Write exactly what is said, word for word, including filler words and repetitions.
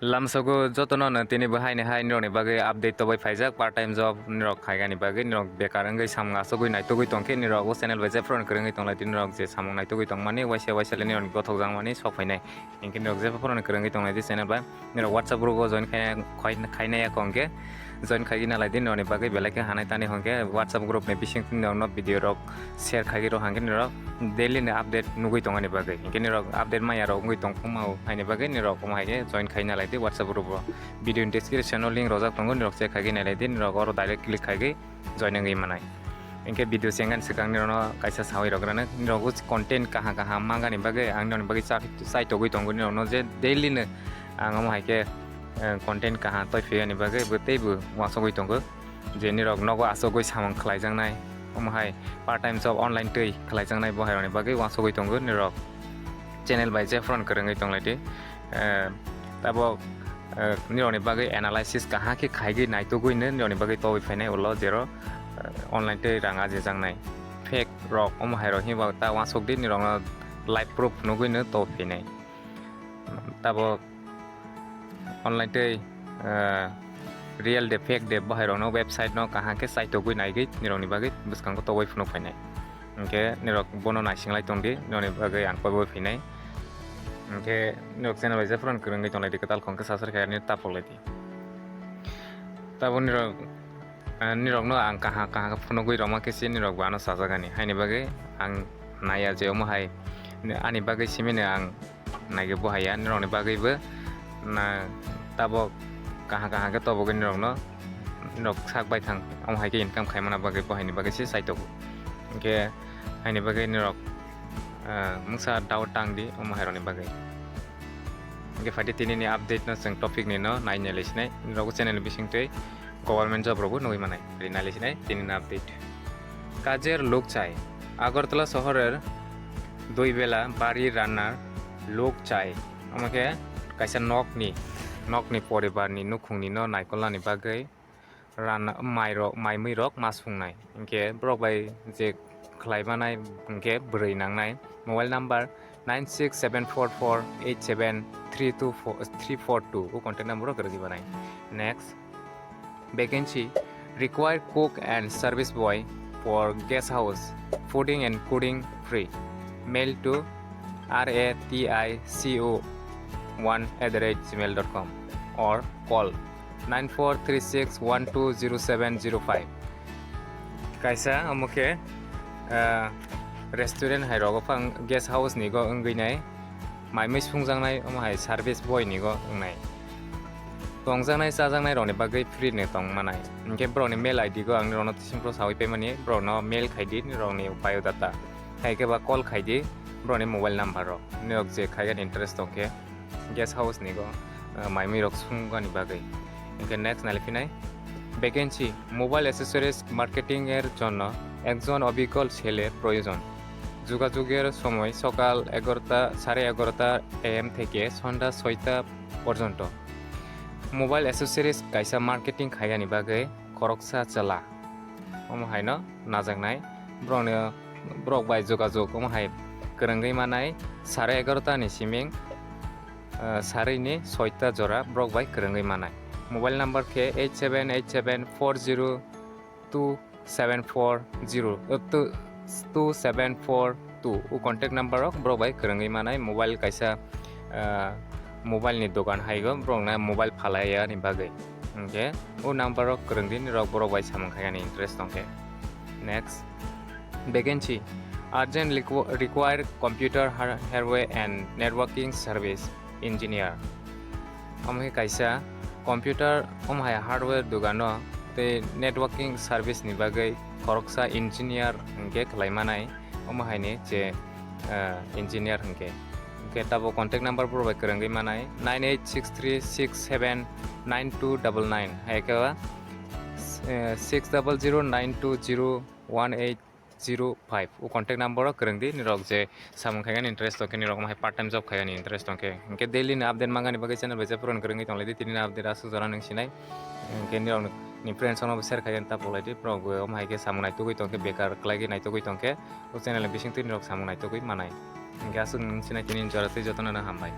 Lamsogo jotono no tini bo haini hai nirokni bagwi update tobai phaijak, part time job nirok khaigani bagwi, nirok bekar wngwi samung asugwi naitugwi tongkhe, nirok o channel bai jephru kwrwngwi tonglai di, nirok je samung naitugwi tongmani waisa waisa le nirokni gothok jangmani sok phainai. Hinkhe nirok jephru kwrwngwi tonglai di channel bai, nirok WhatsApp group o join khaina, khai-, khainai ya kongkhe join khaigwi nalai di, nirokni bagwi belai khe hanai tani hwnkhe WhatsApp group ni bising nirokno video rok share khaigwi rw hwnkhe nirok daily ni update nugwi tongani bagwi. Hinkhe nirok update maya rok wngwi tongma haini bagwi nirok omo hai khe join khai nalai di WhatsApp group o. Video ni description o link rojak tongo, nirok check khaigwi nalai di, nirok oro direct click khaigwi join wngwi manai. Hinkhe video chengani swkang nirokno kaisa sawi rok rwna, nirok o content kaham kaham mangani bagwi ang nirokni bagwi chai togwi tongo, nirokno je daily no ang omo hai khe, eh, content kaham toi phiyani bagwi bo teibo uansugwi tongo. Je nirok nogo asugwi samung khlaijaknai, omo hai part time job online twi khlaijaknai bo hai rokni bagwi uansugwi tongo nirok channel bai jephru kwrwngwi tonglai di. Eh, tabok, eh, nirokni bagwi analysis kaham khe khaigwi naitugwi no nirokni bagwi tobwi phainai ulo jero, eh, online twi rang ajijaknai fake rok omo hai rok hinba ta uansuk di nirokno live proof nugwi no tobwi phainai. Tabok online tei, eh, real de fake de bahai rokno website no kaham khe chaitogwi naigwi nirokni bagwi bwskango tobwi phunuk phainai. Hinkhe nirok bono naisinglai tongdi, nirokni bagwi ang koibo phinai. Hinkhe nirok channel bai jephru kwrwngwi tonglai di kwtal khong khe subscribe khe ani tapoklai di. Tabok nirok, eh, nirokno ang kaham kaham khe phunugwi rwma khe se nirok bo ano sajagani. Haini bagwi ang naiya je omo hai ani bagwi simino ang naigwi bo haiya, nirokni bagwibo na tabok kaham kaham khe tobogwi nirokno, nirok sak baithang omo hai khe income khaimana bagwi bo haini bagwi se saitogo. Hinkhe haini bagwi nirok, ah, mungsa doubt tang di omo hai rokni bagwi. Hinkhe phaidi tini ni update no chwng topic ni no nai nai lai sinai, nirok channel ni bising twi government job rokbo nugwi manai. Rinai lai sinai tini ni update. কাজের লোক চাই। আগরতলা শহরের দুই বেলা বাড়ি রান্নার লোক চাই। Omo khe kaisa nokni, nokni poribarni nukhungni no naikolnani bagwi ranna, mairok, mai muirok ma sungnai. Hinkhe borok bai je khlai manai hinkhe bwrwi nangnai. Mobile number nine six seven four four eight seven three two four, three four two o contact number o kwrwngwi manai. Next, vacancy, require cook and service boy for guest house, fooding and cooking free. Mail to R A T I C O one at the rate gmail dot com or call nine four three six one two zero seven zero five. Kaisa omo khe, ah, restaurant hai rogo phang guest house ni go wngwi nai, mai mui sungjaknai omo hai service boy ni go wngnai. Tongjaknai chajaknai rokni bagwi free ni tong manai. Hinkhe borokni mail I D go ang nirokno twisim pro sawi paimani, borokno mail khai di nirokni biodata. Hai khe ba call khai di borokni mobile number rok. Nirok je khaigani interest tongkhe guest house ni go, ah, mai mui rok sungani bagwi. Hinkhe next nai phinai vacancy, mobile accessories marketing er jonno ekjon obhiggo sele proyojon. যোগাযোগের সময় সকাল এগারোটা, সাড়ে এগারোটা A M থেকে সন্ধ্যা ছয়টা পর্যন্ত। Mobile accessories kaisa marketing khaigani bagwi khoroksa chwla omo haino najaknai, borokno, borok bai jogajog omo hai kwrwngwi manai, sare egarota ni siming, ah, sarwi ni soita jora borok bai kwrwngwi manai. Mobile number khe eight seven eight seven four zero two seven four zero, uh, two, two seven four two. O contact number rok borok bai kwrwngwi manai, mobile kaisa, ah, mobile ni dogan hai go borok na mobile phalai ya ni bagwi. Hinkhe o number rok kwrwng di, nirok borok bai samung khaigani interest tongkhe. Next, vacancy, urgent requ-, require computer har-, hardware and networking service engineer. Omo khe kaisa computer, omo hai hardware dogano tei networking service ni bagwi khoroksa engineer hinkhe khlai manai, omo hai ni je, ah, engineer hinkhe. Hinkhe tabuk contact number borok bai kwrwngwi manai, nine eight six three six seven nine two double nine, hai khe ba, eh, six double zero nine two zero one eight zero five. O contact number o kwrwng di, nirok je samung khaigani interest tongkhe, nirok omo hai part time job khaigani interest tongkhe. Hinkhe daily ni update mangani bagwi channel bai je puron kwrwngwi tonglai di, tini ni update aswk jora nwng sinai. Hinkhe nirok ni friends rokno bo share khaigani ta polai di, borok bo omo hai khe samung naitugwi tongkhe, bekar kwlaigwi naitugwi tongkhe, o channel ni bisingtwi nirok samung naitugwi manai. Hinkhe aswk nwng sinai tini ni jora twi jotono no hambai.